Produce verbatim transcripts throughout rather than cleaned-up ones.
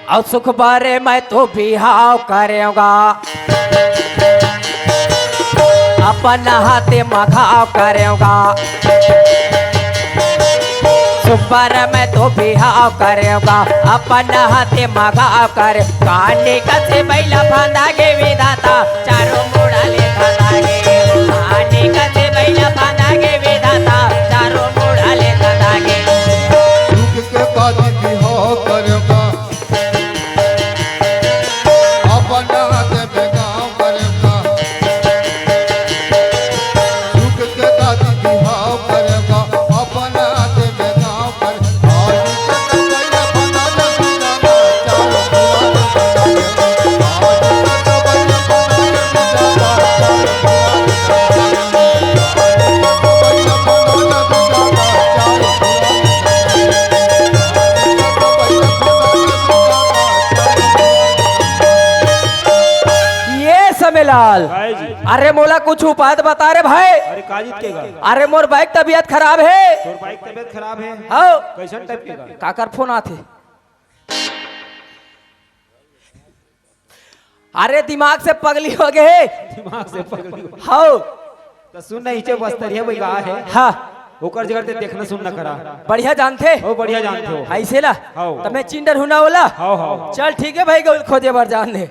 अउ सुख बरे मैं तो बिहाव करेंगा, अपन हाथे म घाव करेंगा। सुख बरे मैं तो बिहाव करेंगा, अपन हाथे म घाव करे। कहानी कसे बैला फांदा गे विधाता, चारों मुड़ा ले धांधा गे। कहानी कसे बैला फांदा गे विधाता, चारों मुड़ा ले धांधा गे। सुख के बाद बिहाव करेंगा, अपन हाथ में गाँव करेगा, सुख के दादी बिहाव करेगा, अपन हाथ में गाँव करेगा। ये समेलाल, भाई जी। अरे मोला कुछ उपाय तो बता रे भाई। अरे काजित के गा? अरे मोर बाइक तबीयत खराब है। तोर बाइक तबीयत खराब है? हाँ। कैसन टाइप के गा? काकर फोन आथे? अरे दिमाग से पगली हो गए। दिमाग से पगली हो। हाँ। तो सुन ना, इचे बस्तरिया भाई गा है। हाँ। ओकर जगह ते देखना सुनना करा। बढ़िया जानथे? ओ बढ़िया जानथे हो। ऐसे ला? हाँ। तो मैं चिंडर हूँ ना ओला? हाँ, हाँ। चल ठीक है भाई, गौल खोजे बर जान दे।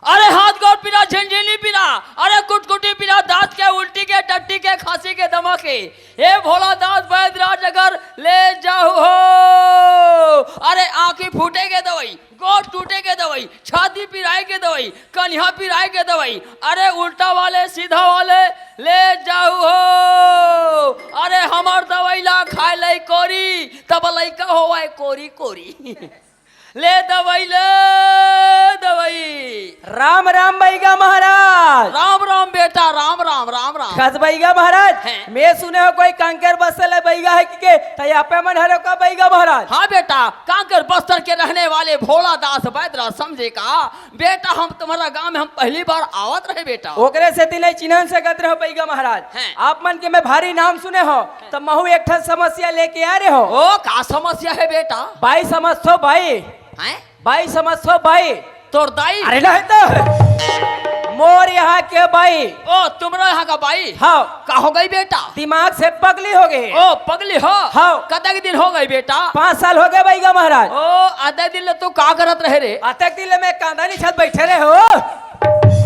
अरे हाथ गोड़ पीरा, झिनझिनी पीरा, अरे कुटकुटी पीरा, दांत के, उल्टी के, टट्टी के, खांसी के, दमा के, हे भोला दास बैद्यनाथ अगर ले जाहू हो। अरे आंखी फूटे के दवाई, गोड़ टूटे के दवाई, छाती पिराए के दवाई, कनिहा पिराए के दवाई, अरे उल्टा वाले सीधा वाले ले जाहू हो। अरे हमर दवाई ला खाए लई कोरी, तब लइका होवाए कोरी कोरी। ले दवाई, ले दवाई। राम राम बइगा महाराज। राम राम बेटा, राम राम, राम राम। कस बइगा महाराज, हैं? मैं सुने हो कोई कांकेर बस्तर ले बइगा है कि के? तई आपे मन हरो का बइगा महाराज? हाँ बेटा, कांकेर बस्तर के रहने वाले भोला दास बैद्यनाथ समझे का बेटा, हम तुम्हारा गांव में हम पहली बार आवत रहे बेटा। ओकरे सेती नहीं चिन्हन सकत रहो बइगा महाराज। हैं। आप मन के मैं भारी नाम सुने हो, त महू एक ठन समस्या लेके आ रहे हो। ओ, का समस्या है बेटा? बाई समझ थो बाई। हैं? बाई समझ थो बाई। तोर दाई? अरे नहीं तो, मोर यहाँ के बाई। ओ, तुम्हरा यहाँ का बाई? हाँ। का हो गई बेटा? दिमाग से पगली हो गई। ओ, पगली हो? हाँ। कतक दिन हो गई बेटा? पाँच साल हो गए बइगा महाराज। ओ, अतक दिन ले तू का करत रहे रे? अतक दिन ले मैं कांदा निछत बैठे रहे हो।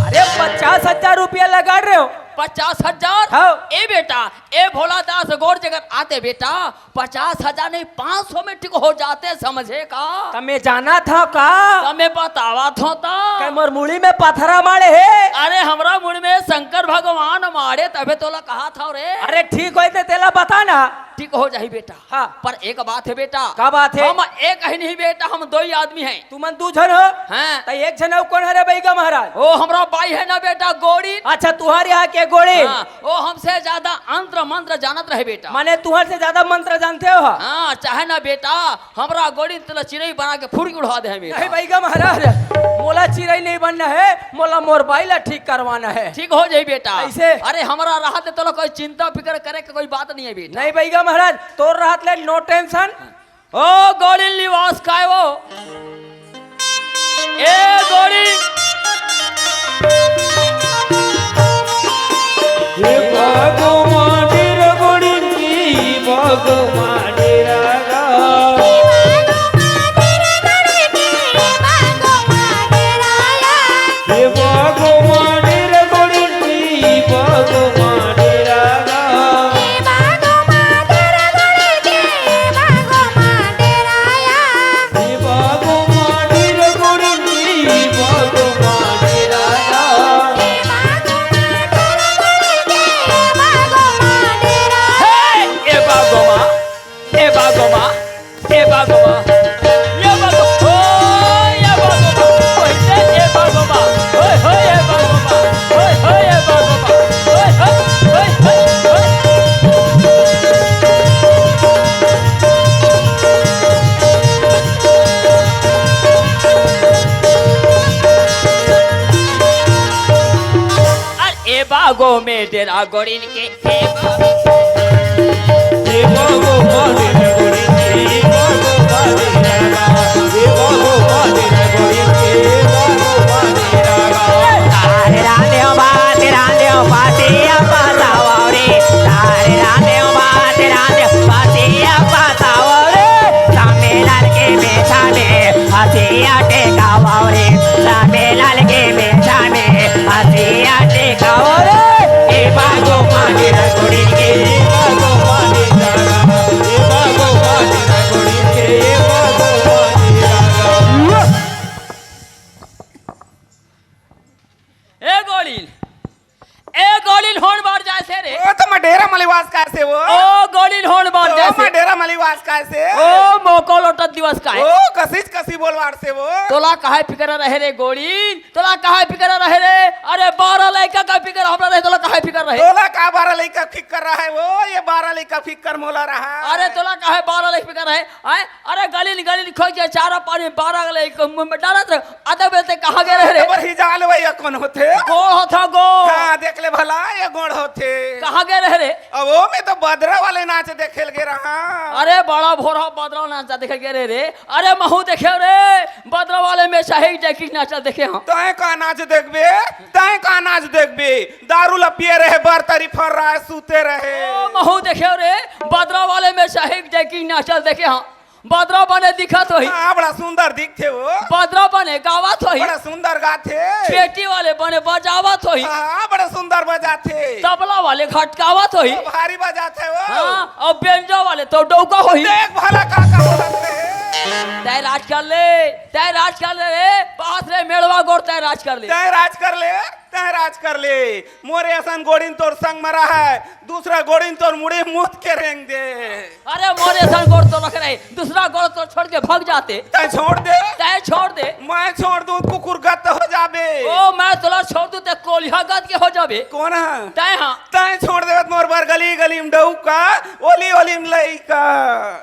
अरे पचास हजार रुपया लगा रहे हो। पचास हजार? हाँ। ए बेटा, ए भोला दास गोड़ जगत आते बेटा, पचास हजार नहीं, पाँच सौ में ठीक हो जाते, समझे का? त मैं जाना था का? त मैं बतावा था ता। कई मोर मुड़ी में पथरा मारे हे? अरे हमरा मुड़ी में शंकर भगवान मारे, तबे तोला कहा था रे। अरे ठीक होई ते तेला बता ना। ठीक हो जाही बेटा। हाँ। पर एक बात है बेटा। का बात है? हम एक ही नहीं बेटा, हम दो ही आदमी हैं। तुमन दू झन हो? हाँ। त एक झन अउ कौन हरे बइगा महाराज? ओ हमरा बाई है ना बेटा, गोड़ी। अच्छा, तुहार यहाँ के गोड़ी। हाँ, ओ हमसे ज्यादा अंत्र मंत्र जानत रहे बेटा। माने तुहर से ज्यादा मंत्र जानते हो? हाँ, चाहे ना बेटा, हमरा गोड़ी तला चिरई बना के फुरकी उड़ा दे है बेटा। नहीं बइगा महाराज, मोला चिरई नहीं बनना है, मोला मोर बाई ला ठीक करवाना है। ठीक हो जाई बेटा। कैसे? अरे हमरा रहत ले तोला कोई चिंता फिकर करे के कोई बात नहीं है बेटा। नहीं बइगा महाराज, तोर रहत ले no tension। ओ गोड़ी निवास काय वो? ए गोड़ी। हे बागो मांडी रे गोड़ी की, बागो मांडी रे गा। हे बागो मांडी रे गोड़ी की, बागो मांडी रे गा। हे बागो मांडी आगो में डेरा गोड़िन के, हे बाबू। हे बाबू, मारे गोड़िन के, हे बाबू, मारे डेरा। हे बाबू, मारे गोड़िन के, हे बाबू, मारे डेरा। तारे रांधेव भात, रांधेव पासिया पसावव रे। तारे रांधेव भात, रांधेव पासिया पसावव रे। सामे लाल के मेछा में हसिया टेकावव रे। सामे लाल के मेछा में हसिया टेकावव रे। ए बागो मांगे रसोड़ी के, ए बागो मांगे दादा, ए बागो मांगे रसोड़ी के, ए बागो मांगे दादा। ए गोड़िल, ए गोड़िल होन बार जाए से रे। ओ तो मैं डेरा मलिवास का से वो। ओ गोड़िल होन बार तो जाए से। मैं डेरा मलिवास का से। ओ मोको लोटत दिवस का है। ओ कसिच कसी बोलवार से वो। तोला काहे फिकर रहे रे गोड़िल? तोला काहे फिकर रहे रे? अरे बारह लइका का फिकर हमरा रहे, तोला काहे फिकर रहे? तोला का बारह लइका फिकर रहे वो? ये बारह लइका फिकर मोला रहा। अरे तोला काहे बारह लइका फिकर रहे? आय, अरे गलिन गलिन खोज के चारा पानी बारह लइका मुंह में डालत रहे। आधा बेलते कहाँ गए रहे रे? तबर ही जाल वही कौन होथे? गोड़ होथा गोड़। हाँ, देख ले भला, ये गोड़ होथे। कहाँ गए रहे रे? अब वो में तो बदरा वाले नाच देखे ल गे रहा। अरे बड़ा भोरा बदरा नाच देखे गए रहे रे। अरे महू देखे रे, बदरा वाले में शाही जैकी नाच देखे हम। तय का नाच देखबे? तय का नाच देखबे? दारू ला पिए रहे, बर तरी फर रहा है, सूते रहे। ओ, महू देखे रे, बदरा वाले में शाही जैकी नाच देखे हम। बदरा बने दिखत होही। हाँ, बड़ा सुंदर दिखथे वो। बदरा बने गावत होही। बड़ा सुंदर गाथे। पेटी वाले बने बजावत होही। हाँ, बड़ा सुंदर बजाथे। तबला वाले घटकावत होही। भारी बजाथे वो। हाँ, अउ बेंजो वाले तो डौका होही। देख भला का का बोलत हे। तय राज कर ले, तय राज कर ले रे, पास रे मेड़वा गोड़ तय राज कर ले। तय राज कर ले, तय राज कर ले। मोरे असन गोड़िन तोर संग म रहय, दूसरा गोड़िन तोर मुड़ी मूत के रेंग दे। अरे मोरे असन गोड़ तो रख रहे, दूसरा गोड़ तो छोड़ के भाग जाते। तय छोड़ दे। तय छोड़ दे। मैं छोड़ दूं, कुकुर गत हो जाबे। ओ, मैं तोला छोड़ दूं, ते कोलिहा गत के हो जाबे। कौन है? तय हाँ। तय छोड़ देवत मोर बर गली गली में डौका, ओली ओली में लइका।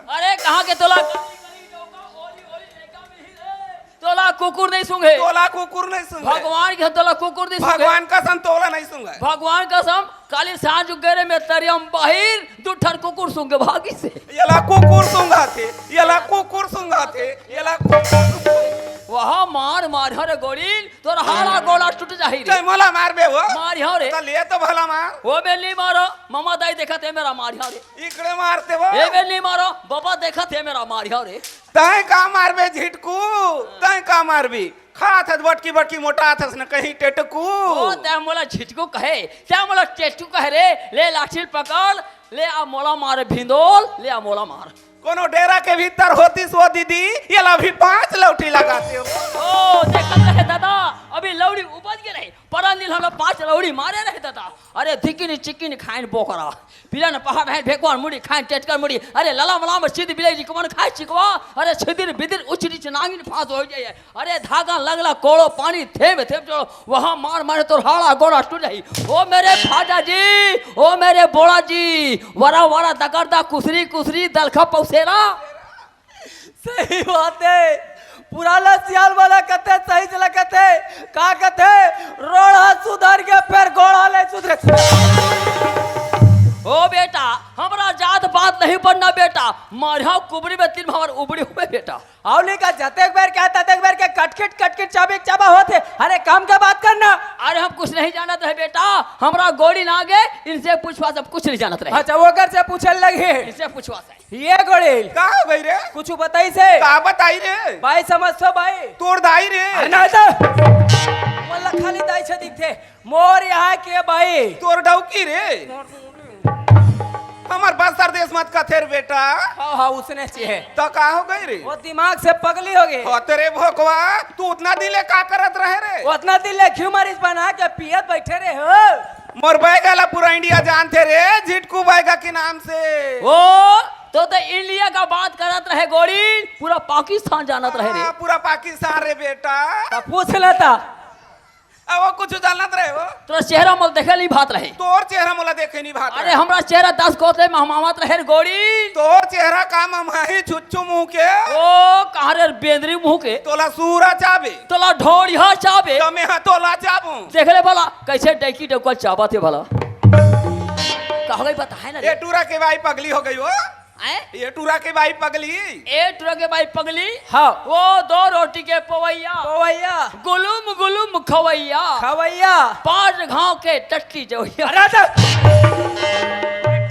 अरे कहाँ के तोला गली गली डौका, ओली ओली लइका मिलही रे? तोला कुकुर नहीं सूंघे। तोला कुकुर नहीं सूंघे। भगवान के तोला कुकुर नहीं सूंघे। भगवान कसम तोला नहीं सूंघे। भगवान कसम, काली सांझ उगेरे में तरियम बाहिर दू ठन कुकुर सूंघे भागी से। येला कुकुर सूंघाथे, येला कुकुर सूंघाथे, येला कुकुर। वहाँ मार मार हरे गोड़िल, तोर हाड़ा गोड़ा टूट जाही रे। तय मोला मारबे वो। मारिहौं रे। त ले तो भला मार। ओ बे नी मारो, ममा दाई देखत हे मेरा मारिहौं रे। इकड़े मारते वो। ए बे नी मारो, बाबा देखत हे मेरा मारिहौं रे। तय का मारबे झिटकू, तय का मारबी? खात हस बटकी बटकी मोटात हस न कहीं टेटकू। ओ, तय मोला झिटकू कहे, तय मोला टेटकू कहे रे। ले लाठी ल पकड़, ले आ मोला मार भिंदोल, ले आ मोला मार। कोनो डेरा के भीतर होतिस वो दीदी, येला भी पांच लौठी लगाते हो। ओ, देखत रहे दादा, अभी लौड़ी उपज के रहे, परन दिन हमला पांच लौड़ी मारे रहे दादा। अरे धिकिनी चिकिनी खाइन बोकरा, पिला न पहा बहन भेकवान मुड़ी, खाइन टेटकर मुड़ी, अरे लला मलाम सीधी बिलाई रिकमन खाए चिकवा, अरे छिदिर बिदिर उचरी चनांगिन फांस हो जाए। अरे धागा लगला कोड़ो पानी थेम थेम चलो, वहाँ मार मारे तोर हाड़ा गोड़ा टूट जाही। ओ मेरे फाजा जी, ओ मेरे बोड़ा जी, वरा वरा दगरदा कुसरी कुसरी दलखा पौसेरा। सही बात हे, पुराना सियाल वाला कथे, सही चला कथे, का कथे, रोड़ा सुधर के फेर गोड़ा ले सुधरे। ओ बेटा, हमरा जात पात नहीं पढ़ना बेटा, मारिहा कुबरी में तीन भावर उबड़ी हुए बेटा। अउ लइका जतेक बेर के ततेक बेर के कटकिट कटकिट चाबी चाबा होत हे। अरे काम के बात करना। अरे हम कुछ नहीं जानत रहे बेटा, हमरा गोड़ी ना आगे, इनसे पूछवा, सब कुछ नहीं जानत रहे। अच्छा, ओकर से पूछे लगे। इनसे पूछवा से। ये गोड़ी। का हो गई रे? कुछ बताई से? का बताई रे? भाई समझ सो भाई। तोर दाई रे। अरे ना तो। मोला खाली दाई से दिखथे। मोर यहाँ के भाई। तोर डौकी रे। हमर बस्तर देश मत कथे रे बेटा। हाँ, हाँ, उसने चाहिए। तो का हो गई रे? वो दिमाग से पगली हो गई। हो तेरे भोकवा, तू उतना दिन ले का करत रहे रे? उतना दिन ले क्यों मरीज बना के पियत बैठे रहे हो? मोर बैगा ला पूरा इंडिया जानथे रे, झिटकू बैगा के नाम से। ओ, तो, तो इंडिया का बात करत रहे गोड़ी, पूरा पाकिस्तान जानत रहे रे। हाँ, पूरा पाकिस्तान रे बेटा। तो पूछ लेता। अब वो कुछ जानत रहे हो? तोर चेहरा मोला देखे नहीं भात रहे। तोर चेहरा मोला देखे नहीं भात अरे रहे। हमरा चेहरा दस गोते महमावत रहे रे गोड़ी। तोर चेहरा का ममाही छुच्छू मुंह के? ओ कहाँ रे बेंदरी मुंह के? तोला सूरा चाबे। तोला ढोड़िया चाबे। तो मैं हाँ तोला चाबू। देख ले भला कैसे डैकी डौका चाबत हे भला। का हो गई बताए ना रे। ये टूरा के बाई पगली हो गई हो। हैं? ये टूरा के बाई पगली। ए टूरा के बाई पगली। हाँ। वो दो रोटी के पवैया। पवैया। गुलुम गुलुम खवैया। खवैया। पाँच घाव के टट्टी जवैया। अरे तो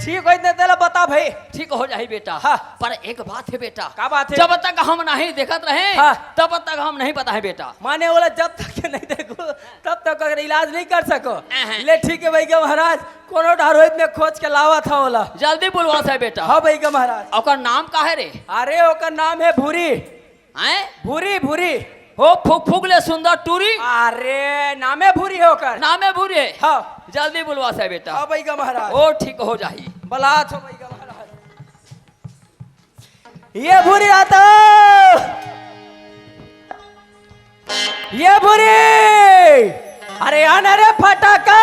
ठीक होई न तेला बता भाई। ठीक हो जाही बेटा। हाँ। पर एक बात है बेटा। का बात है? जब तक हम नहीं देखत रहे, हाँ। तब तक हम नहीं बताए बेटा। माने वाला जब तक के नहीं देखो, तब तक अगर इलाज नहीं कर सको। अहं। ले ठीक है भैया महाराज, कोनो डारोहित में खोज के लावा था ओला। जल्दी बुलवा से बेटा। हाँ भैया महाराज। ओकर नाम का है रे? अरे ओकर नाम है भूरी। हैं? भूरी, भूरी। हो फुक फुक ले सुंदर टूरी। अरे नामे भूरी है ओकर। नामे भूरी है। हाँ। जल्दी बुलवा से बेटा। हाँ भैया महाराज। ओ ठीक हो जाही। बलात हो भैया महाराज। ये भूरी आता। ये भूरी। अरे आना रे फटाका।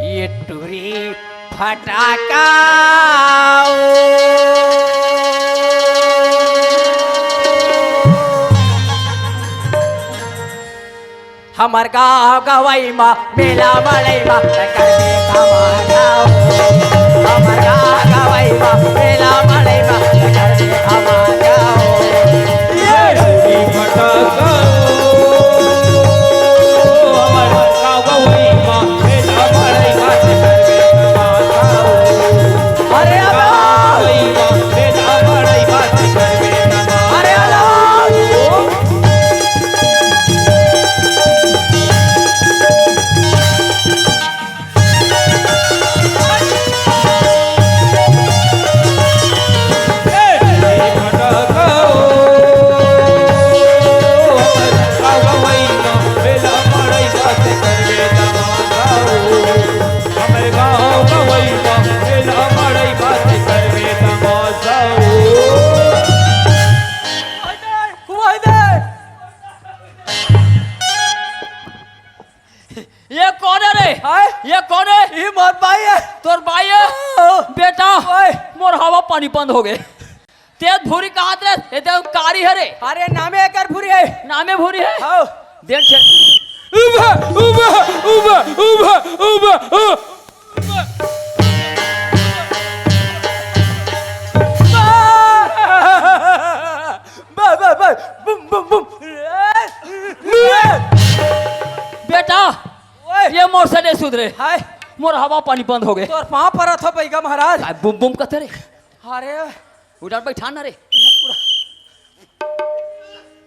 ये टूरी फटाका। हमर गाँव गवई मा मेला मड़ई मा टकर दे धमाका हो। हमर गाँव गवई मा मेला मड़ई मा टकर दे धमाका हो। ये टूरी फटाका हो। हमर गाँव गवई मा मेला मड़ई मा टकर दे धमाका हो। अरे अबा! अरे अबा! ये कौन है रे? हाय? ये कौन है? ये मोर बाई है। तोर बाई है? हाँ। बेटा, ओए। मोर हवा पानी बंद हो गए। तेज भूरी कहात रे? ये तो कारी है रे। अरे नामे एकर भूरी है। नामे भूरी है? हाँ। देन छे। उबा, उबा, उबा, उबा, उबा, उबा। बा, बा, बा, बुम, बुम, बुम। बेटा, ओए। ये मोर से नहीं सुधरे। हाय। मोर हवा पानी बंद हो गए। तोर पाँव परत हो बैगा महाराज। आ, बुम, बुम कथे रे। अरे। उधर बैठा ना रे।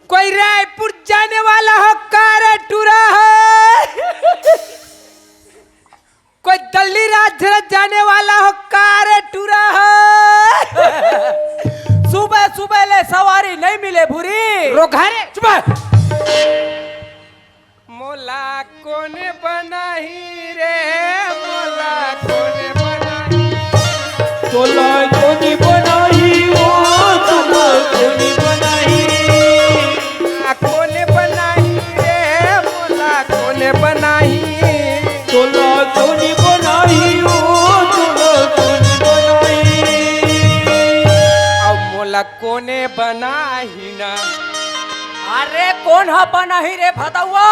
कोई रायपुर जाने वाला हो का रे टूरा है? कोई दिल्ली राजधानी जाने वाला हो का रे टूरा है? सुबह सुबह ले सवारी नहीं मिले भूरी। रोघा रे। चुप। मोला कोन बनाही रे, मोला कोन बनाही? तोला कोन बनाही ओ, तोला कोन बनाही? आ, कोन बनाही रे, मोला कोन बनाही? तोला कोन बनाही ओ, तोला कोन बनाही? अब मोला कोने बनाही ना। अरे कोन ह बनाही रे भदौआ?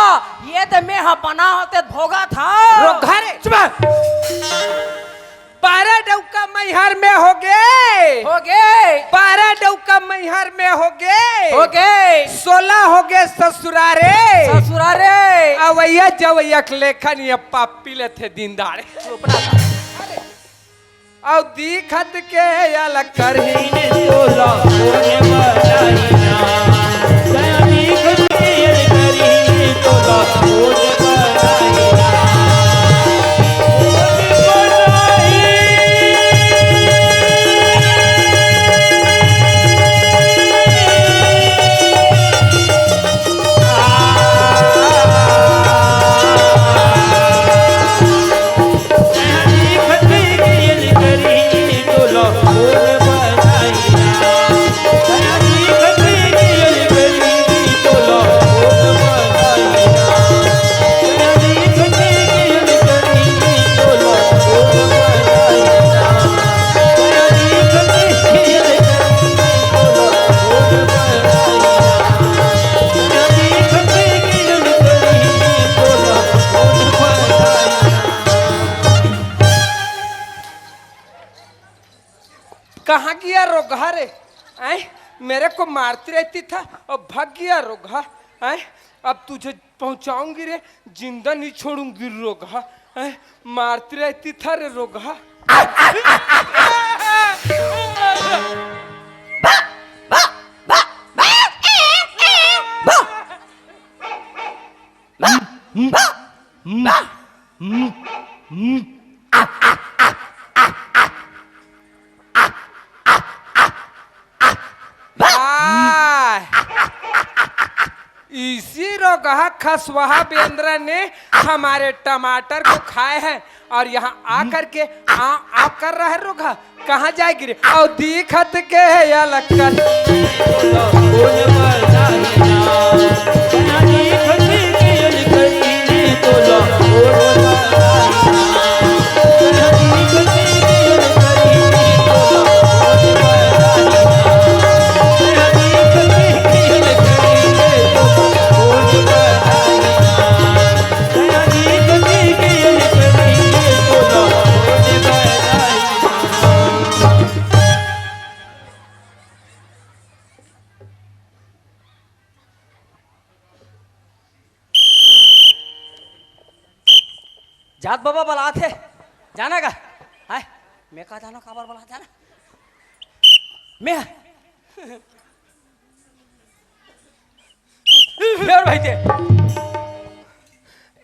ये तो मैं ह बना होते भोगा था। रोघा रे। चुप। बारह डौका मैहर में होगे। होगे। बारह डौका मैहर में होगे। होगे। सोलह होगे ससुरारे। ससुरारे। अवैया जवैया के लेखन ये पापी लेथे दिन दाड़े। चुप ना। अउ दिखत के यल करही। तोला कोने बनाही ना, दया दिखत के यल करही, तोला कोने बनाही ना, कोने बनाही। कहाँ गया रोगहा रे? आए, मेरे को मारती रहती था और भाग गया रोगहा। आए, अब तुझे पहुंचाऊंगी रे, जिंदा नहीं छोड़ूंगी रोगहा। आए, मारती रहती था रे रोगहा। वाह! इसी रोगहा खसवहा बेंदरा ने हमारे टमाटर को खाए हैं और यहाँ आकर के आ, आ कर रहा है रोगहा। कहाँ जाएगी रे? और दिखत के है या लक्कन। जात बाबा बलात हे, जाना का? हाय, मैं का जाना काबर बलात जाना? मैं फेर भाई ते।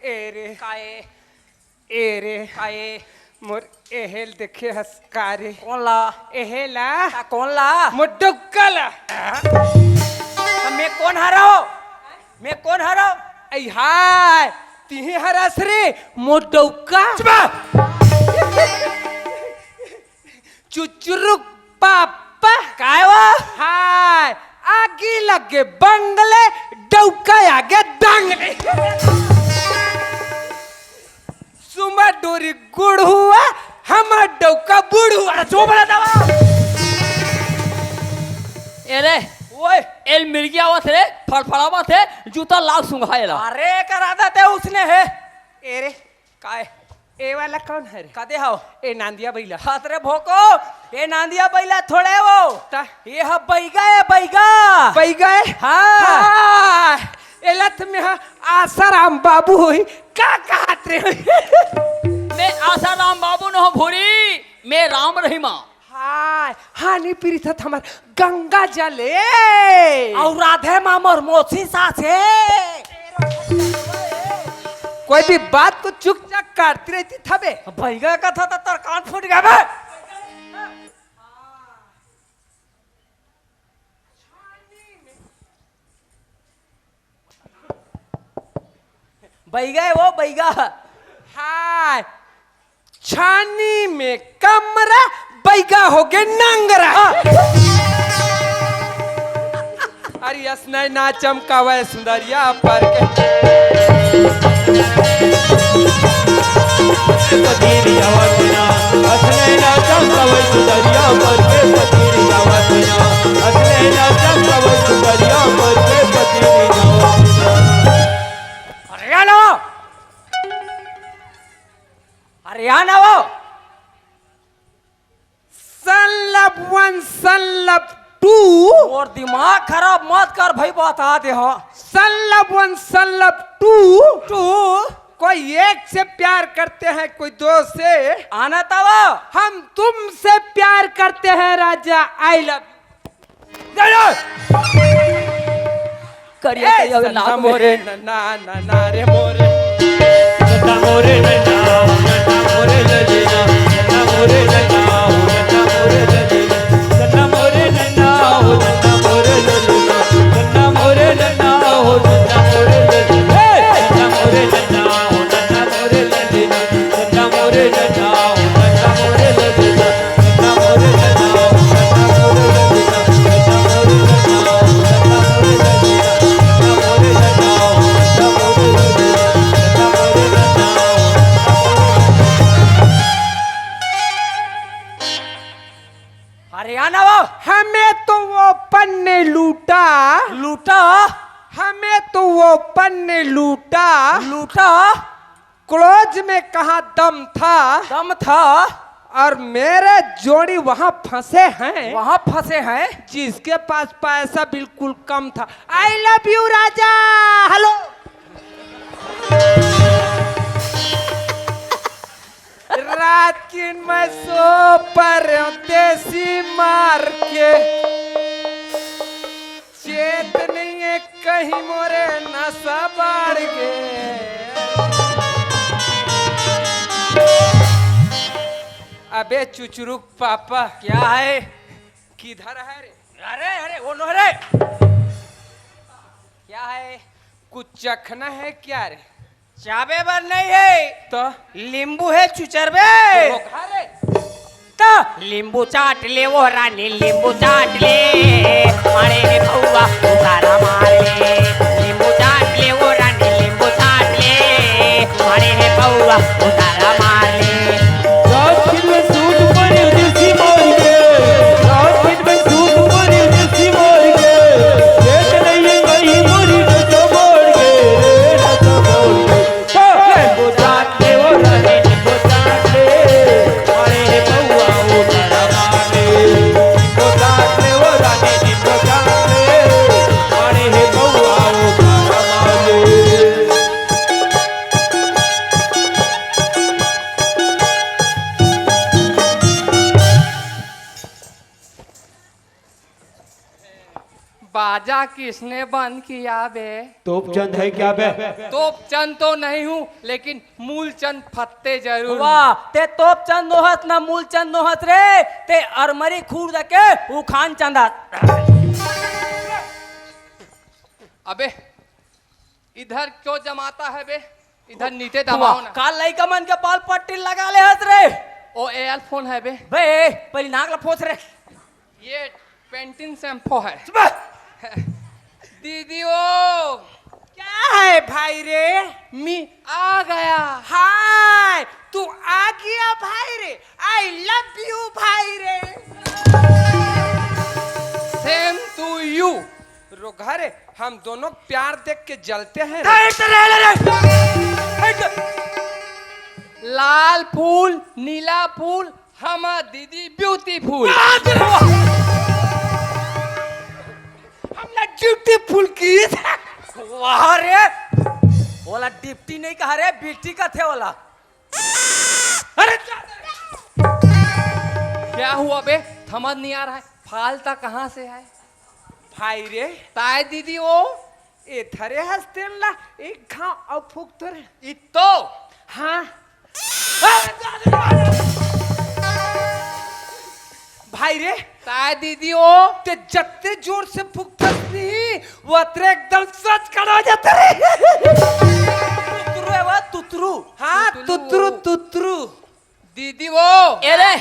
ए रे। काए? ए रे। काए? मोर एहेल देखे हस का रे? कोन ला? एहेला। का कोन ला? मोर डौका ला। त मैं कोन हरव? मैं कोन हरव? ऐ हाय, तिही हरस रे, मोर डौका। चुप! चुचुरुक पापा। काय वो? हाय, आगी लगे बंगले, डौका आगे दंगले। सुमा डोरी गुड़हुआ, हमर डौका बुढ़ुआ। अरे चुप रह दवा। ए रे, ओए। एल मिर्गी आवत रे, फड़फड़ावत हे, जूता लाग सुंघाए ला। अरे, कर आदत हे उसने हे। ए रे। काय? ए वाला कौन है रे? कदे हव? ए नांदिया बैला। हत रे भोको, ए नांदिया बैला थोड़े वो। ता? ये ह बैगा ए, बैगा। बैगा ए? हाँ। हाँ। एला त में ह आसाराम बाबू होही। का कहत रे होही? मैं आसाराम बाबू न हो भूरी, मैं राम रहीमा। हाय, हानि पीरित हत हमर गंगा जल ए। अउ राधे मामर मोची सास ए। कोई भी बात को चुकचाक काटती रहती था बे। बैगा कथा त तोर कान फूट गया बे। बैगा ए वो बैगा। हाय, छानी में कमरा, बैगा होगे नंगरा। अरे अस नैना चमकावे सुंदरिया पर के। पतीरी आवाज ना, अस नैना चमकावे सुंदरिया पर के, पतीरी आवाज ना, अस नैना चमकावे सुंदरिया पर के, पतीरी आवाज ना। अरे यार, अरे यार ना वो। सनलब वन, सनलब टू। मोर दिमाग खराब मत कर भाई, बता दे हो। सनलब वन, सनलब टू। टू। कोई एक से प्यार करते हैं, कोई दो से। आना तब। हम तुमसे प्यार करते हैं राजा, I love you। करिया ए, करिया, अबे सन्ना नाम मोरे नन्ना, नन्ना रे मोरे। सन्ना मोरे नन्ना, नन्ना मोरे ललना, सन्ना मोरे नन्ना, नन्ना मोरे ललना, सन्ना मोरे नन्ना, नन्ना मोरे ललना, सन्ना मोरे नन्ना, नन्ना मोरे ललना, हे, सन्ना मोरे नन्ना, नन्ना मोरे ललना। हरियाणा वो। हमें तो वो पन्ने लूटा। लूटा। हमें तो वो पन्ने लूटा। लूटा। क्लोज में कहाँ दम था? दम था। और मेरे जोड़ी वहां फंसे हैं, वहां फंसे हैं। जिसके पास पैसा बिल्कुल कम था। I love you Raja. Hello. रात किन मैं सो परदेसी मार के, चेत नहीं है कहीं मोरे नशा बाढ़ के। अबे चुचुरुक पापा। क्या है? किधर है रे? अरे, अरे, वो नो रे। क्या है? कुछ चखना है क्या रे? चाबे बर नहीं है। तो? नींबू है चुचरबे। तो रोका रे। तो? नींबू चाट ले वो रानी, नींबू चाट ले। मारे हे भौवा उतारा मार ले। नींबू चाट ले वो रानी, नींबू चाट ले। मारे हे भौवा उतारा मार ले। रात दिन में सूत पड़ी देसी मार के, रात दिन में सूत पड़ी देसी मार के, देख नहीं गई मोरी नस मार के, रे नस मार के। नींबू चाट ले वो रानी, नींबू चाट ले। अरे हे बउआ, ओ तारा मार ले। नींबू चाट ले वो रानी, नींबू चाट ले। अरे हे बउआ, ओ तारा मार ले। बाजा किसने बंद किया बे? तोपचंद है क्या बे? तोपचंद तो नहीं हूँ, लेकिन मूलचंद फत्ते जरूर हूँ। वाह, ते तोपचंद नोहस ना मूलचंद नोहस रे, ते अरमरी खुर्द के उखान चंद हस। अबे, इधर क्यों जमाता है बे? इधर नीचे दबाओ ना। का लइका मन के बाल पट्टी लगा ले हस रे? ओ एयरफोन है बे। बे, पहले नाक ला पोंछ रे। ये पेंटिन शैम्पू है। चुप। दीदी ओ। क्या है भाई रे? मी आ गया। हाय, तू आ गया भाई रे। I love you भाई रे। Same to you। रोगहा रे, हम दोनों प्यार देख के जलते हैं रे। नहीं तो रह ले रे। लाल फूल, नीला फूल, हमार दीदी ब्यूटीफुल। बाप रे। हम ना ब्यूटीफुल की। वाह रे। ओला डिप्टी नहीं कहा रे, बिट्टी कथे ओला। अरे क्या हुआ बे? समझ नहीं आ रहा है, फालता कहाँ से है? भाई रे। ताय दीदी ओ। ए धरे हस्तेन ला एक घाव अउ फूक तो रे। इत्तो। हाँ। भाई रे। ताय दीदी ओ। ते जत्ते जोर से फूकथस नहीं, वतरे एकदम सच खड़ा हो जाता रे। तुतरू है वो, तुतरू। हाँ, तुतरू। तुतरू, तुतरू। दीदी वो। ए रे,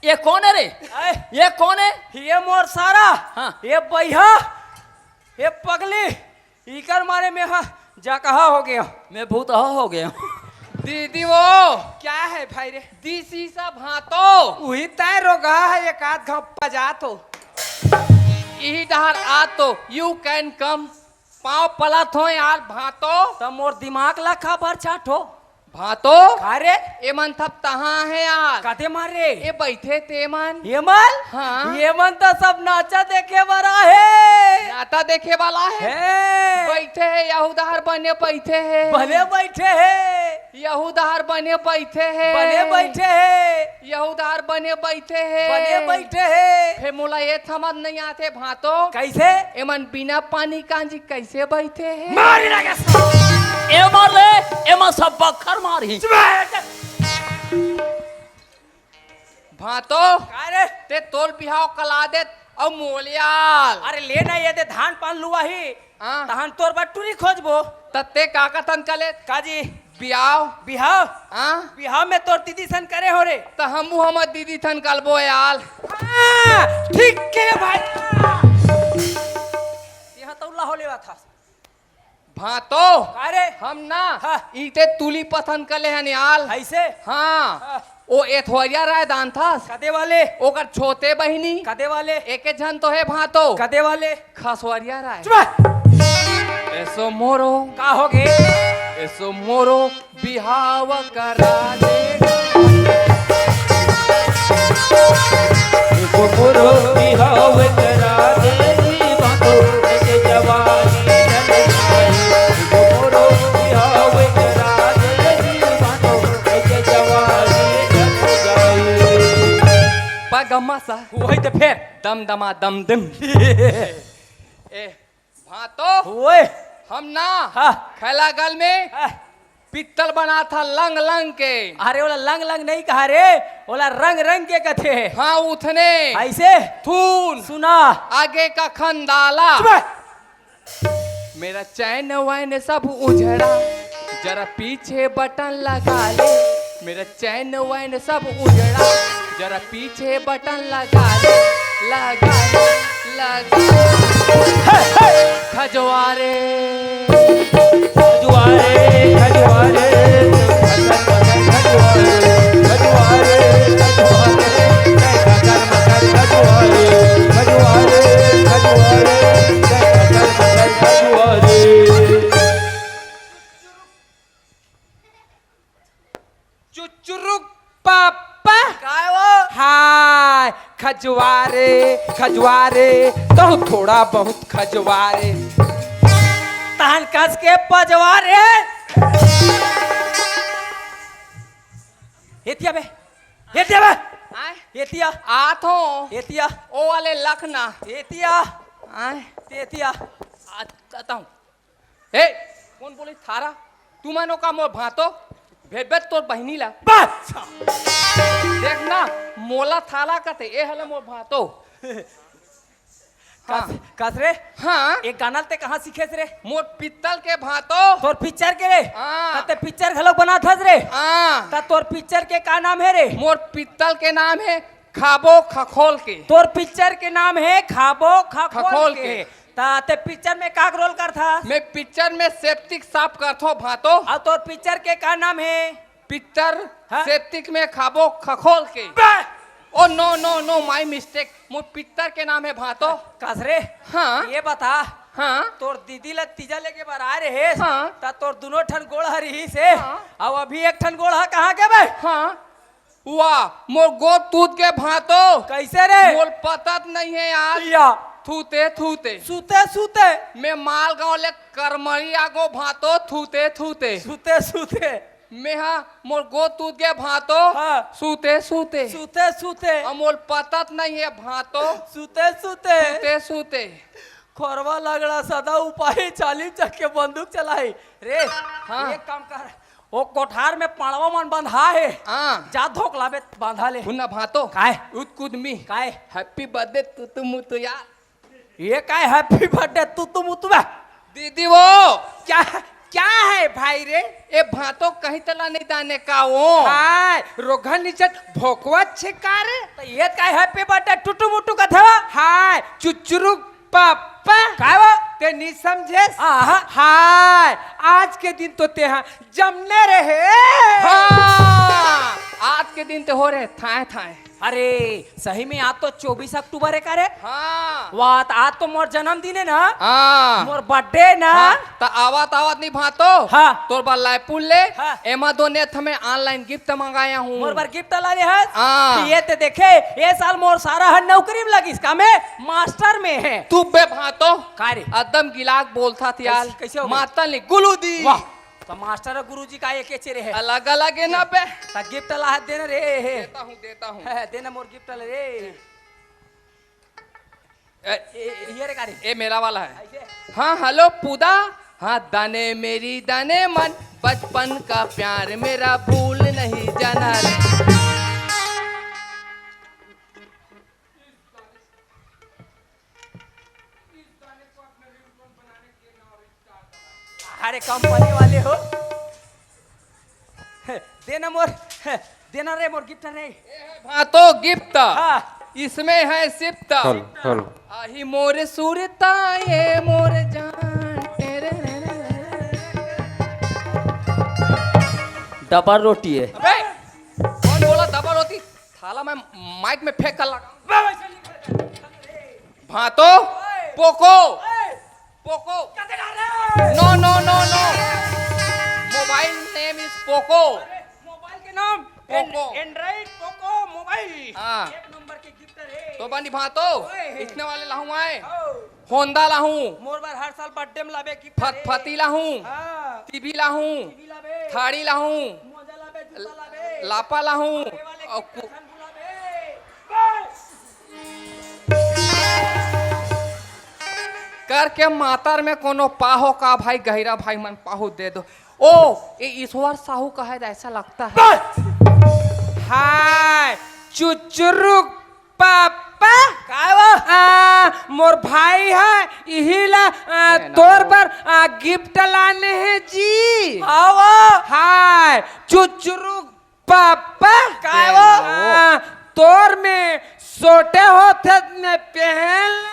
ये कौन है रे? आए। ये कौन है? ये मोर सारा। हाँ। ये बैहा, ये पगली, इकर मारे में हा जकहा हो गया। मैं भूतहा हो गया। दीदी वो। क्या है भाई रे? दिस इज अ भांतो। उही तय रोगहा है, एक आध घाव पजा तो। इही डहर आ तो, you can come। पाँव पलत हो यार भांतो। त मोर दिमाग ला काबर चाटो? भांतो। का रे? एमन सब तहाँ हे यार। कते मार रे? ए बैठे तेमन। एमन? हाँ। एमन त सब नाचा देखे बर आहे। नाचा देखे वाला हे। हे। बैठे हे, यहू डहर बने बैठे हे। बने बैठे हे। यहू डहर बने बैठे हे। बने बैठे हे। यहू डहर बने बैठे हे। बने बैठे हे। फेर मोला ए समझ नहीं आथे भांतो। कैसे? एमन बिना पानी कांजी कैसे बैठे हे? मार लगे। ए मार ले, एमन सब बखर मारही। चुप रह। भांतो। का रे? ते तोर बिहाव कला देत अउ मोलियाल। अरे ले ना, ये दे धान पान लुआही। हाँ। तहन तोर बर टूरी खोजबो। त ते का कथन कले? का जी? बिहाव। बिहाव? हाँ। बिहाव में तोर दीदी सन करे हो रे। त हमू हमर दीदी सन कलबो याल। हाँ, ठीक के भाई। यहाँ तो उल्ला हो लेवा था। भांतो। का रे? हम ना, हाँ। ईते तुली पसंद कर ले हन याल। ऐसे? हाँ। हाँ। ओ एथोरिया राय दांथस। कदे वाले? ओकर छोटे बहिनी। कदे वाले? एके झन तो हे भांतो। कदे वाले? खसवरिया राय। चुप! एसो मोरो। का हो गे? एसो मोरो बिहाव करा दे। एगो मोरो बिहाव करा दे जी भातो, एके जवानी ढल जाए। एगो मोरो बिहाव करा दे जी भातो, एके जवानी ढल जाए। पगमा सा। वही तो फेर। दम दमा दम दम। ए, भातो। ओए। हम ना। हाँ। खैलागल में हाँ। पित्तल बनाथा लंग लंग के। अरे, ओला लंग लंग नहीं कहा रे, ओला रंग रंग के कथे। हाँ, उठने। ऐसे? थून। सुना। आगे का खंदाला। चुप। मेरा चैन वैन सब उजड़ा, जरा पीछे बटन लगा ले। मेरा चैन वैन सब उजड़ा, जरा पीछे बटन लगा ले, लगा ले, लगा ले। हे, हे। खजवारे, खजवारे, खजवारे, खजवारे, खजवारे, खजवारे, खजवारे। चुचुरुक पापा। काय वो? हाय, खजवारे, खजवारे, कहूँ थोड़ा बहुत खजवारे। तहन कस के पजवारे। एतिया बे, एतिया बे, आय? एतिया। आत हो। एतिया। ओ वाले लखना। एतिया। आय? एतिया। आ, आता हूँ। ए, कोन बोले थारा? तुमन ओ का मोर भांतो? भेबे तोर बहिनी ला। बस! देख ना, मोला थाला कथे, ए हले मोर भांतो। हाँ। कस, कस रे? हाँ। एक गाना ते कहाँ सीखेस रे? मोर पित्तल के भांतो। तोर पिक्चर के रे? हाँ। त ते पिक्चर घलोक बनाथस रे? हाँ। त तोर पिक्चर के का नाम हे रे? मोर पित्तल के नाम हे खाबो खखोल के। तोर पिक्चर के नाम हे खाबो खखोल खखोल के। के। त ते पिक्चर में का रोल करथा? मैं पिक्चर में सेप्टिक साफ करथो भांतो। अउ तोर पिक्चर के का नाम हे? पिक्चर हाँ? सेप्टिक में खाबो खखोल के। बे! ओ no, no, no, my mistake। Mor picture के नाम हे भांतो। कस रे? हाँ। ये बता। हाँ। तोर दीदी ला तीजा लेके बर आए रहे। हाँ। त तोर दुनो ठन गोड़ ह रिहिस हे। हाँ। अउ अभी एक ठन गोड़ ह कहाँ गे बे? हाँ। वाह, मोर गोड़ टूट गे भांतो। कैसे रे? मोर पतत नहीं हे यार। या। थूते, थूते। सूते, सूते। मैं मालगांव ले करमरी आगो भांतो, थूते, थूते। सूते, सूते। मैं हा, मोर गोड़ टूट गे भांतो। हाँ। सूते, सूते। सूते, सूते। अउ मोर पतत नहीं हे भांतो। सूते, सूते। सूते, सूते। खोरवा लगड़ा सदा उपाही, चालीम चक के बंदूक चलाही। रे, हाँ। एक काम कर, ओ कोठार में पाड़वा मन बंधा हे। हाँ। जा धोक लाबे बांधा ले। हुन ना भांतो। काय? उत कुदमी। काय? Happy birthday तुतु मुतु यार। ये काय happy birthday तुतु मुतु बे? दीदी वो। क्या, क्या है भाई रे? ए भांतो कहीं तला नहीं दाने का वो। हाय, रोघन निचट भोकवा छे का रे? त ये काय happy birthday टुटु मुटु कथे वा? हाय, चुचुरु पापा। काय वो? ते नहीं समझेस? आहा। हाय, आज के दिन तो तेहा जमने रहे। हाँ, आज के दिन ते हो रहे थाए थाए। अरे, सही में आज तो चौबीस अक्टूबर हे का रे? हाँ। वाह, त आज तो मोर जन्मदिन हे ना? हाँ। मोर birthday ना? हाँ, त आवत आवत नहीं भांतो। हाँ। तोर बर लायपुल ले। हाँ। एमा दो नेत हमें online gift मंगाया हूँ। मोर बर gift ला ले हस? हाँ। ये ते देखे, ये साल मोर सारा हर नौकरी में लगिस, का में? मास्टर में हे। तू बे भांतो। का रे? एकदम गिलाक बोलथा थी यार। कैसे, कैसे हो गए? मातल नहीं, गुलू दी। वाह। त मास्टर अउ गुरुजी का एके चेरे हे। अलग अलग हे ना बे। त gift ला देना रे। देता हूँ, देता हूँ। हे, देना मोर gift ला रे। ए, ए, ये रे का रे? ए मेरा वाला है। ऐसे? हाँ, hello पूदा। हाँ, दाने मेरी दाने मन, बचपन का प्यार मेरा भूल नहीं जाना रे। अरे कंपनी वाले हो, देना मोर, देना रे मोर gift रे। हाँ तो gift। हाँ। इसमें है सिफ्त। Hello, hello. आही मोर सुरता ये मोर जान। डबल रोटी है। अबे, कौन बोला डबल रोटी? थाला मैं माइक में फेंक कर लगा। भांतो, Poco, Poco. No, no, no, no। Mobile name is Poco. Mobile के नाम Poco। Android Poco mobile। हाँ। एक नंबर के गिफ्ट रे। तो बनी भातो। ओए। इसने वाले लाहूं आए। हो। होंडा लाहूं। मोर बर हर साल बर्थडे में लाबे गिफ्ट रे। फतफती लाहूं। हाँ। टीवी लाहूं। टीवी लाबे। थाड़ी लाहूं। मोजा लाबे, जूता लाबे। लापा लाहूं। अरे वाले अउ गिफ्ट कु- खान बुलाबे। बस। करके मातर में कोनो पाहो का भाई, गहिरा भाई मन पाहु दे दो। ओ, ये ईश्वर साहू का है, ऐसा लगता है। बस। हाय, चुचुरु पापा। काय वो? आ, मोर भाई है, इही ला, आ, ए, ना तोर वो। बर, आ, गिफ्ट लाने हैं जी। हाँ वो। हाय, चुचुरु पापा। काय वो? ए, ना वो। आ, तोर में सोटे होथे ने पहन।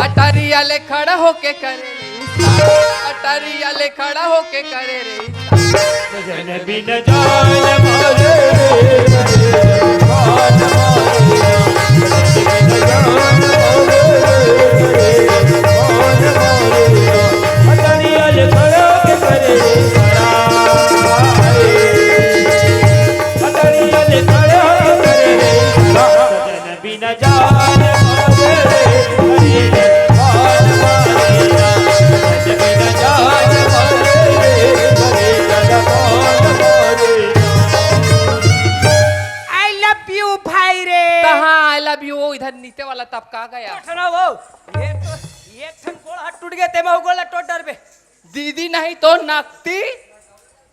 अटरिया ले खड़ा होके करे रे इशारा, अटरिया ले खड़ा होके करे रे इशारा। सजन बिन जान मारे, जान मारे, सजन बिन जान मारे, जान मारे, अटरिया ले खड़ा होके करे रे इशारा। I love you भाई रे। कहाँ I love you? वो इधर नीचे वाला तबका गया। उठना वो। ये तो, ये ठन गोड़ हाथ टूट गया, तेमा गोड़ ला टोट डरबे। दीदी नहीं तो नकती।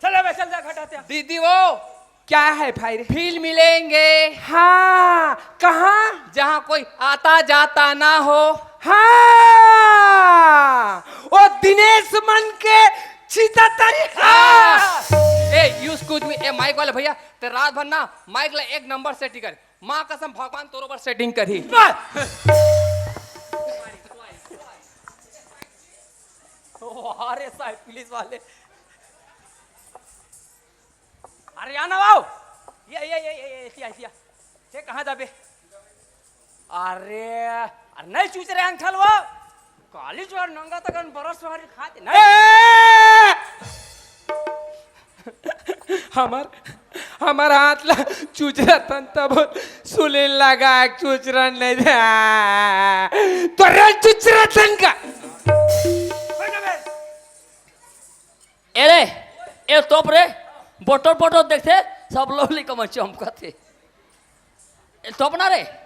चल बे, चल जा, घटा त्या। दीदी वो क्या है भाई रे? फिर मिलेंगे। हाँ, कहाँ? जहाँ कोई आता जाता ना हो। हाँ, वो दिनेश मन के चीता तरी। हाँ। ए, excuse me, ए, माइक वाले भैया, ते रात भर ना माइक ला एक नंबर सेटिंग कर। माँ कसम, भगवान तोरो बर सेटिंग करही। बस। ओ, अरे साहब, पुलिस वाले। अरे, आना आओ। ये, ये, ये, ये, ये, सिया, सिया। ते कहाँ जाबे? अरे, अरे, नहीं चूच रहे अंकल वो। काली जो नंगा तक बरस वाली खाते नहीं। ए! हमर, हमर हाथ ला चुचरा तन तब सुलिन लगा, चुचरा नहीं दे। तो रे चुचरा तन का। ए रे, ए तोप रे, बोटर बोटर देखथे, सब लोग ली कमर चमकत हे। ए तोप ना रे,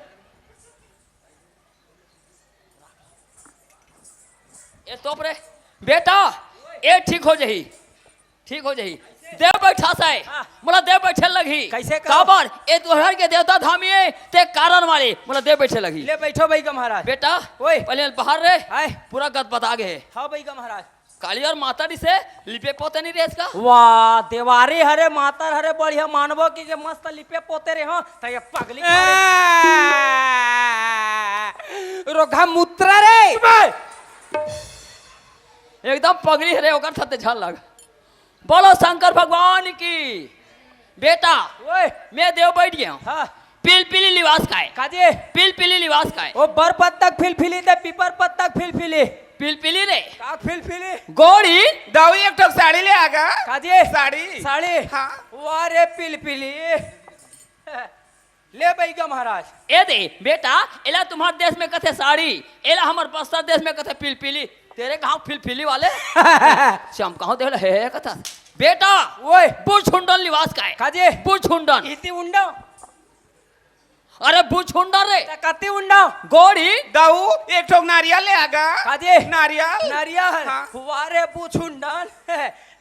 ए तोप रे, बेटा, ए ठीक हो जाही, ठीक हो जाही। देव बैठास हे, हाँ। मोला देव बैठे लगही। कैसे का? काबर? ए तुहर के देवता धामी हे, ते कारण वाले मोला देव बैठे लगही। ले बैठो भाई का महाराज। बेटा, ओए। पहले बाहर रे, हाय। पूरा गदबदा गे। हाँ भाई का महाराज। काली और माता दी से लिपे पोते नहीं रेस का? वाह, देवारी हरे, मातर हरे, बढ़िया मानबो कि के मस्त लिपे पोते रे, हाँ, त ये पगली रोघा मुत्रा रे। एकदम पगली हरे, ओकर साथे झन लग। बोलो शंकर भगवान की। बेटा, ओए। मैं देव बैठ गया हूँ। हाँ। पिलपिली लिवास काय? काजे? पिलपिली लिवास काय? ओ बर पत्तक फिलफिली ते पीपर पत्तक फिलफिली। पिलपिली रे। का फिलफिली? गोड़ी। दाऊ एक ठोक साड़ी ले आगा। काजे? साड़ी। साड़ी। हाँ। वाह रे पिलपिली। ले बैगा महाराज। ए दे, बेटा, एला तुम्हार देश में कथे साड़ी, एला हमर बस्तर देश में कथे पिलपिली। तेरे गाँव फिलफिली वाले? चमकाओ देवला हे, हे कथा। बेटा, ओए। बुझुंडन लिवास काय? काजे? बुझुंडन। इति उंडा। अरे बुझुंडन रे। त कति उंडा? गोड़ी। दाऊ, एक ठोक नारियल ले आगा। काजे? नारियल। नारियल। हाँ। वाह रे बुझुंडन।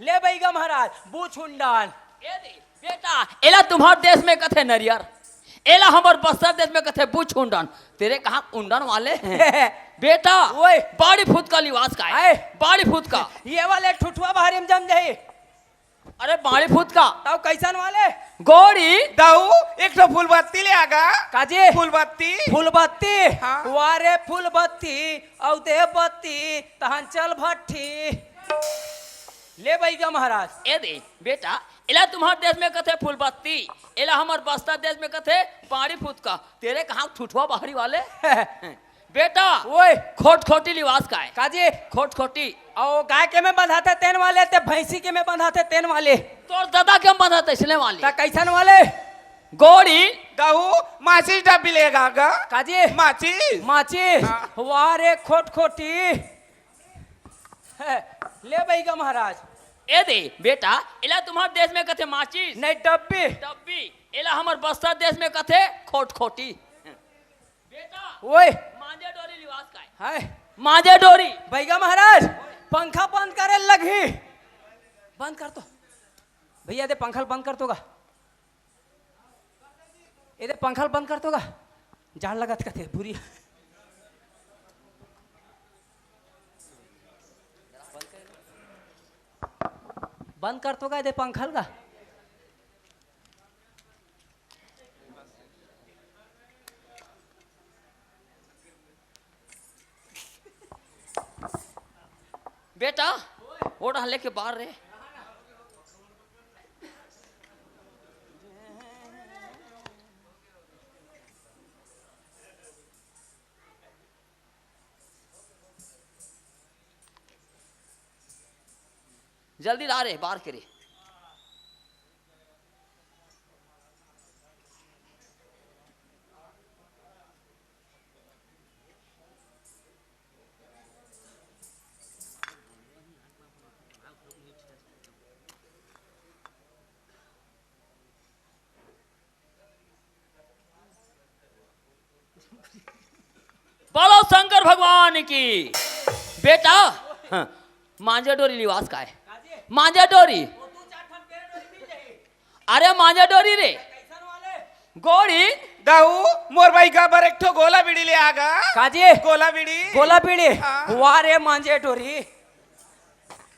ले बैगा महाराज, बुझुंडन। ए दे, बेटा, एला तुम्हार देश में कथे नरियर, एला हमर बस्तर देश में कथे बुझुंडन। तेरे कहाँ उंडन वाले हैं? बेटा, ओए। बाड़ी फुतका लिवास काय? आए। बाड़ी फुतका। ये वाले ठुठुआ बाहरी में जम जाही। अरे बाड़ी फुतका। तब कैसन वाले? गोड़ी। दाऊ, एक ठो फूलबत्ती ले आगा। काजे? फूलबत्ती। फूलबत्ती? हाँ। वाह रे फूलबत्ती, औ दे बत्ती, तहन चल भट्ठी। ले बैगा महाराज। ए दे, बेटा, एला तुम्हार देश में कथे फूलबत्ती, एला हमर बस्तर देश में कथे बाड़ी फुतका। तेरे कहाँ ठुठुआ बाहरी वाले? बेटा, ओए। खोटखोटी लिवास काय? काजी? खोटखोटी। अउ गाय के में बंधाथे तेन वाले, ते भैंसी के में बंधाथे तेन वाले। तोर दादा के में बंधाथे इसने वाले। त कैसन वाले? गोड़ी। गहू, माचिस डब्बी लेगा गा। काजी? माचिस। माचिस। हाँ। वाह रे खोटखोटी। ले बइगा महाराज। ए दे बेटा, एला तुम्हर देश में कथे माचिस। नहीं, डब्बी। डब्बी। एला हमर बस्तर देश में कथे खोटखोटी। बेटा, ओए। मांजे डोरी लिवास काय? हाय। मांजे डोरी। बइगा महाराज, पंखा बंद करे लगही। बंद कर तो। भैया दे पंखा ल बंद कर तो गा। ए दे पंखा ल बंद कर तो गा। जाड़ लगत कथे बुरी। बंद कर तो गा ए दे पंखा ल गा। बेटा, ओ डहर लेके बाहर रे। जल्दी ला रे, बाहर के रे। बोलो शंकर भगवान की। बेटा, हाँ, मांजे डोरी लिवास काय? मांजे डोरी। अरे मांजे डोरी रे। गोड़ी। दाऊ, मोर बइगा बर एक ठो गोला बीड़ी ले आ गा। काजी? गोला बीड़ी। गोला बीड़ी। हाँ। वाह रे मांजे डोरी।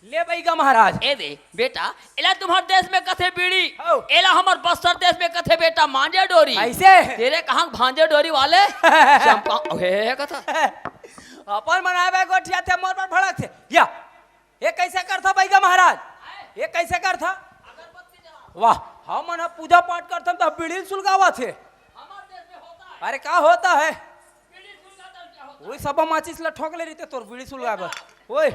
ले बइगा महाराज। ए दे बेटा, एला तुम्हर देश में कथे बीड़ी, हौ। एला हमर बस्तर देश में कथे बेटा मांजे डोरी। कैसे? तेरे कहाँ भांजे डोरी वाले? चंपा, हे कथा। अपन बनाए बे गोठियाथे, मोर बर भड़कथे। या, ये कैसे करथा बइगा महाराज? ये कैसे करथा? वाह, हमन ह पूजा पाठ करथन त बीड़ी ल सुलगावत हे। अरे का होता है? वही सब माचिस ल ठोक ले रहिते तोर बीड़ी सुलगाए बर। ओए।